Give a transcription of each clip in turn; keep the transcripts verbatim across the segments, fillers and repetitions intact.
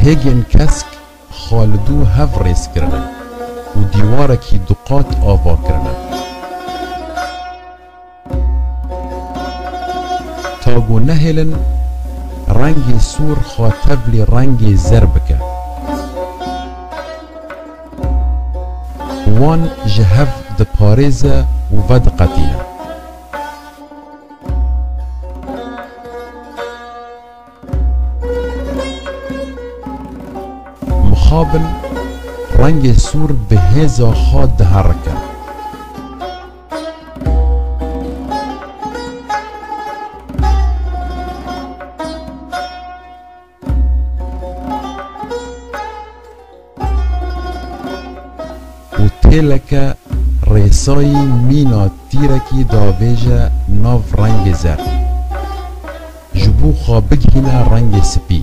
Hêgên kesk xwe li dû hev rêz kirine û dîwarekî duqat ava kirine. Ta ku nehêlin rengê sûr xwe tevlî rengê zer bike. Wan ji hev diparêze û vediqetîne. Mixabin rengê sûr bi hêza xwe diherike. Û têleke rêsayî mîna tîrekî davêje nav rengê zer, ji bo xwe bigihîne rengê spî.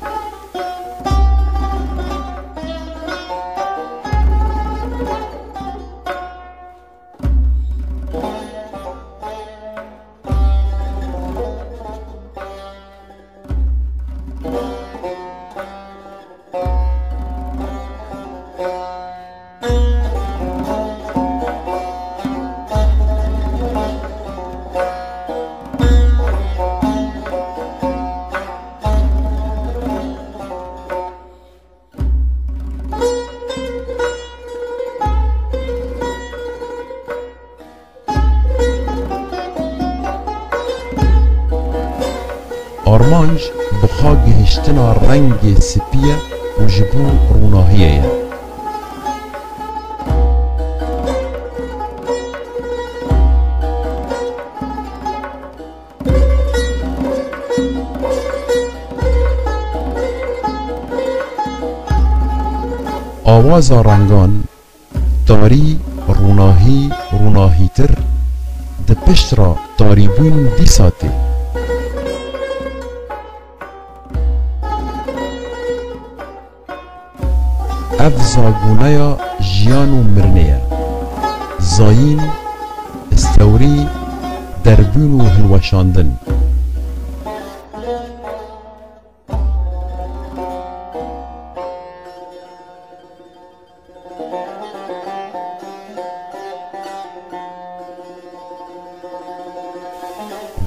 Armanc bi xwe gihiştina rengê spî ye û ji bo rûnahiyê ye. Awaza rengan, tarî, rûnahî, rûnahîtir, di pişt re tarîbûn dîsa tê. Ev zagoneya jiyan û mirinê ye. Zayîn, stewrî, derbûn û hilweşandin.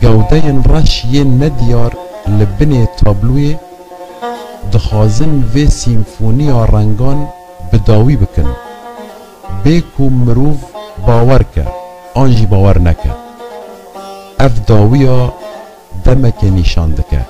Gewdeyên reş yên nediyar li binê tabloyê dixwazin vê sîmfoniya rengan bi dawî bikin, bê ku mirov bawer ke an jî bawer neke. Ev dawiya demekê nîşan dike.